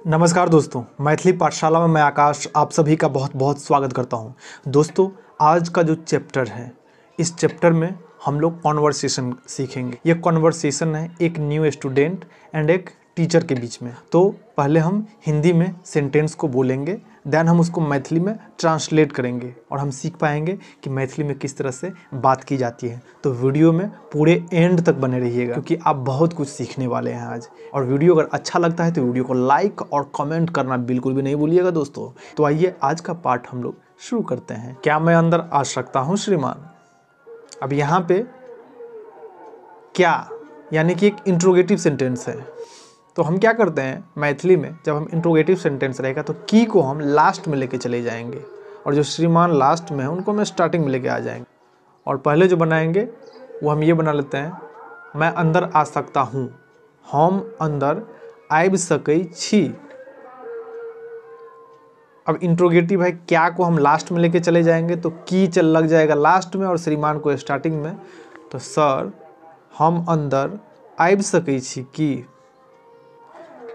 नमस्कार दोस्तों, मैथिली पाठशाला में मैं आकाश आप सभी का बहुत बहुत स्वागत करता हूं। दोस्तों, आज का जो चैप्टर है, इस चैप्टर में हम लोग कॉन्वर्सेशन सीखेंगे। ये कॉन्वर्सेशन है एक न्यू स्टूडेंट एंड एक टीचर के बीच में। तो पहले हम हिंदी में सेंटेंस को बोलेंगे, then हम उसको मैथिली में ट्रांसलेट करेंगे और हम सीख पाएंगे कि मैथिली में किस तरह से बात की जाती है। तो वीडियो में पूरे एंड तक बने रहिएगा क्योंकि आप बहुत कुछ सीखने वाले हैं आज। और वीडियो अगर अच्छा लगता है तो वीडियो को लाइक और कमेंट करना बिल्कुल भी नहीं भूलिएगा दोस्तों। तो आइए आज का पाठ हम लोग शुरू करते हैं। क्या मैं अंदर आ सकता हूँ श्रीमान? अब यहाँ पे क्या यानी कि एक इंट्रोगेटिव सेंटेंस है। तो हम क्या करते हैं मैथिली में, जब हम इंट्रोगेटिव सेंटेंस रहेगा तो की को हम लास्ट में लेके चले जाएंगे और जो श्रीमान लास्ट में है उनको हम स्टार्टिंग में लेके आ जाएंगे। और पहले जो बनाएंगे वो हम ये बना लेते हैं, मैं अंदर आ सकता हूँ, हम अंदर आबि सकै छी। अब इंट्रोगेटिव है, क्या को हम लास्ट में लेके चले जाएंगे तो की चल लग जाएगा लास्ट में और श्रीमान को स्टार्टिंग में। तो सर हम अंदर आबि सकै छी की।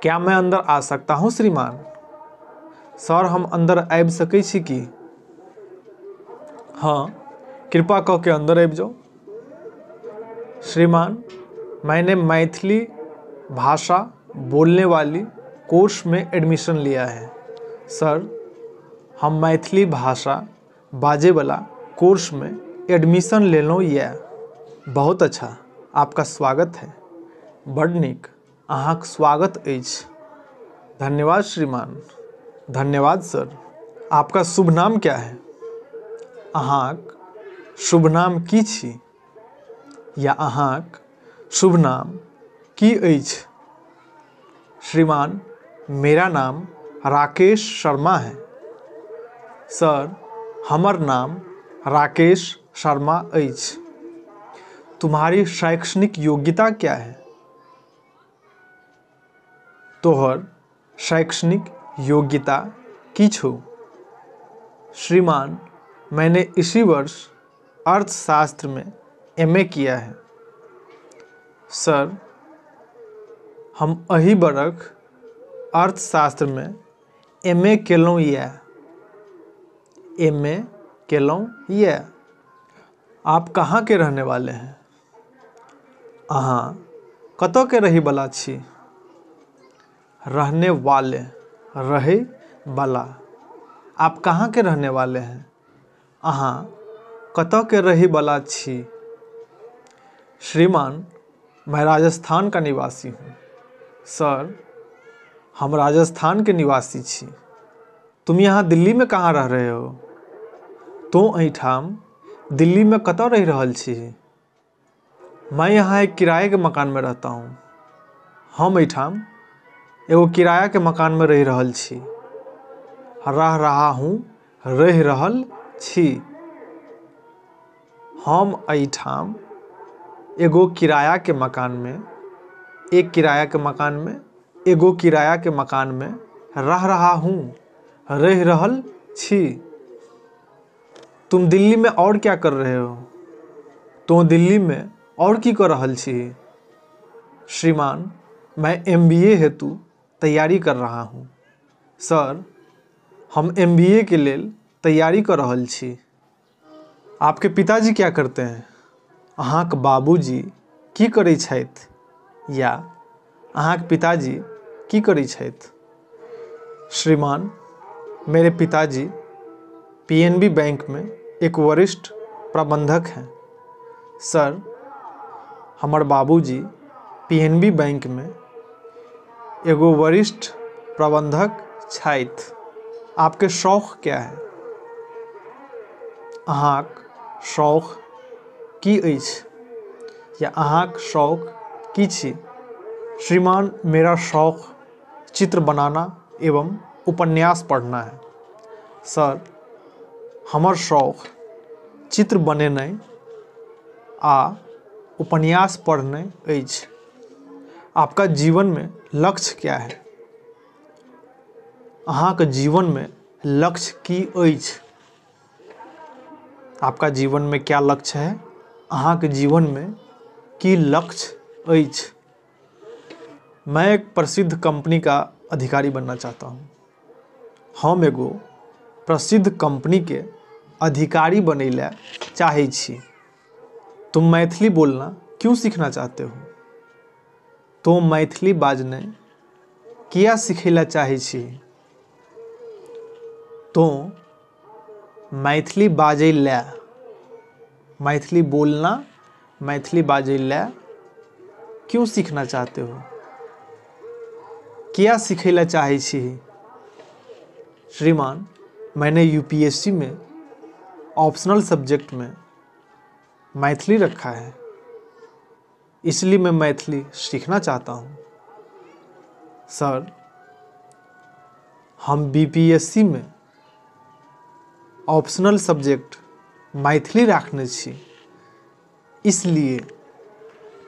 क्या मैं अंदर आ सकता हूँ श्रीमान? सर हम अंदर आबि सकै छी की? हाँ, कृपा कह के अंदर आबि जाओ। श्रीमान मैंने मैथिली भाषा बोलने वाली कोर्स में एडमिशन लिया है। सर हम मैथिली भाषा बाजे वाला कोर्स में एडमिशन लेलहुँ यऽ। बहुत अच्छा, आपका स्वागत है। बड नीक, अहाँक स्वागत अछि। धन्यवाद श्रीमान। धन्यवाद सर। आपका शुभ नाम क्या है? अहाँक शुभ नाम की छी या अहाँक शुभ नाम की अछि? श्रीमान मेरा नाम राकेश शर्मा है। सर हमर नाम राकेश शर्मा अछि। तुम्हारी शैक्षणिक योग्यता क्या है? तोहर शैक्षणिक योग्यता की छौ? श्रीमान मैंने इसी वर्ष अर्थशास्त्र में एमए किया है। सर हम एही बरख अर्थशास्त्र में एमए केलहुँ यऽ। एमए केलहुँ यऽ। आप कहाँ के रहने वाले हैं? अहाँ कतऽ के रही वाला छी? रहने वाले, रहे वाला। आप कहाँ के रहने वाले हैं? अहाँ कतऽ के रही वाला छी? श्रीमान मैं राजस्थान का निवासी हूँ। सर हम राजस्थान के निवासी छी। तुम यहाँ दिल्ली में कहाँ रह रहे हो? तो एहिठाम दिल्ली में कतऽ रहि रहल छी? मैं यहाँ एक किराए के मकान में रहता हूँ। हम एहिठाम एगो किराया के मकान में रहि रहल छी। रह रहा हूँ, रहि रहल छी। हम एहिठाम एगो किराया के मकान में, एक किराया के मकान में, एगो किराया के मकान में रह रहा हूँ, रहि रहल छी। तुम दिल्ली में और क्या कर रहे हो? तो दिल्ली में और की कर रहल छी? श्रीमान मैं एमबीए हेतु तैयारी कर रहा हूँ। सर हम एमबीए के लेल तैयारी कर रहल छी। आपके पिताजी क्या करते हैं? अहाँक बाबूजी की करै छथि या अहाँक पिताजी की करै छथि? श्रीमान मेरे पिताजी पीएनबी बैंक में एक वरिष्ठ प्रबंधक हैं। सर हमर बाबूजी पीएनबी बैंक में एगो वरिष्ठ प्रबंधक छथि। आपके शौक क्या है? अहाँक शौक की अछि या अहाँक शौक की छी? श्रीमान मेरा शौक चित्र बनाना एवं उपन्यास पढ़ना है। सर हमर शौक चित्र बनेनाइ आ उपन्यास पढ़नाइ अछि। आपका जीवन में लक्ष्य क्या है? अहाँक जीवन में लक्ष्य की अछि? आपका जीवन में क्या लक्ष्य है? अहाँक जीवन में की लक्ष्य अछि? मैं एक प्रसिद्ध कंपनी का अधिकारी बनना चाहता हूँ। हम एगो प्रसिद्ध कंपनी के अधिकारी बनै ला चाहै छी। तुम मैथिली बोलना क्यों सीखना चाहते हो? तो मैथिली बाजनाइ किया सीखै ला चाहै छी? तो मैथिली बाजै ला, मैथिली बोलना, मैथिली बाजै ला क्यों सीखना चाहते हो? किया सीखै ला चाहै छी? श्रीमान, मैंने यूपीएससी में ऑप्शनल सब्जेक्ट में मैथिली रखा है, इसलिए मैं मैथिली सीखना चाहता हूँ। सर, हम बीपीएससी में ऑप्शनल सब्जेक्ट मैथिली राखने छी, इसलिए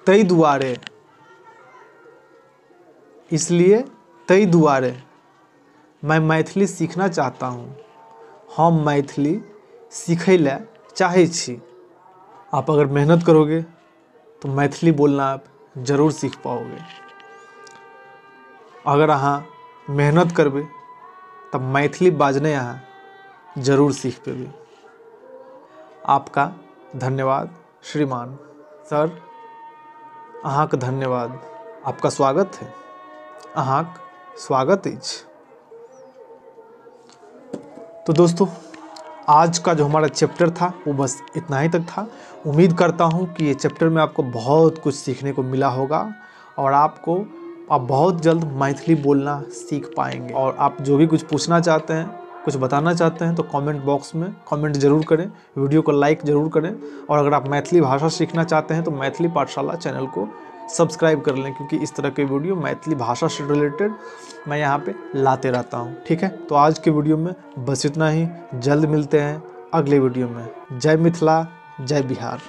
तै दुआरे, इसलिए तै दुआरे मैं मैथिली सीखना चाहता हूँ। हम मैथिली सीखै ला चाहै छी। आप अगर मेहनत करोगे तो मैथिली बोलना आप जरूर सीख पाओगे। अगर अहाँ मेहनत करबै तब मैथिली बाजनाइ अहाँ जरूर सीख पेबै। आपका धन्यवाद श्रीमान। सर, अहाँके धन्यवाद। आपका स्वागत है। अहाँके स्वागत अछि। तो दोस्तों, आज का जो हमारा चैप्टर था वो बस इतना ही तक था। उम्मीद करता हूँ कि ये चैप्टर में आपको बहुत कुछ सीखने को मिला होगा और आपको आप बहुत जल्द मैथिली बोलना सीख पाएंगे। और आप जो भी कुछ पूछना चाहते हैं, कुछ बताना चाहते हैं तो कमेंट बॉक्स में कमेंट ज़रूर करें, वीडियो को लाइक ज़रूर करें। और अगर आप मैथिली भाषा सीखना चाहते हैं तो मैथिली पाठशाला चैनल को सब्सक्राइब कर लें, क्योंकि इस तरह के वीडियो मैथिली भाषा से रिलेटेड मैं यहाँ पे लाते रहता हूँ। ठीक है, तो आज के वीडियो में बस इतना ही। जल्द मिलते हैं अगले वीडियो में। जय मिथिला, जय बिहार।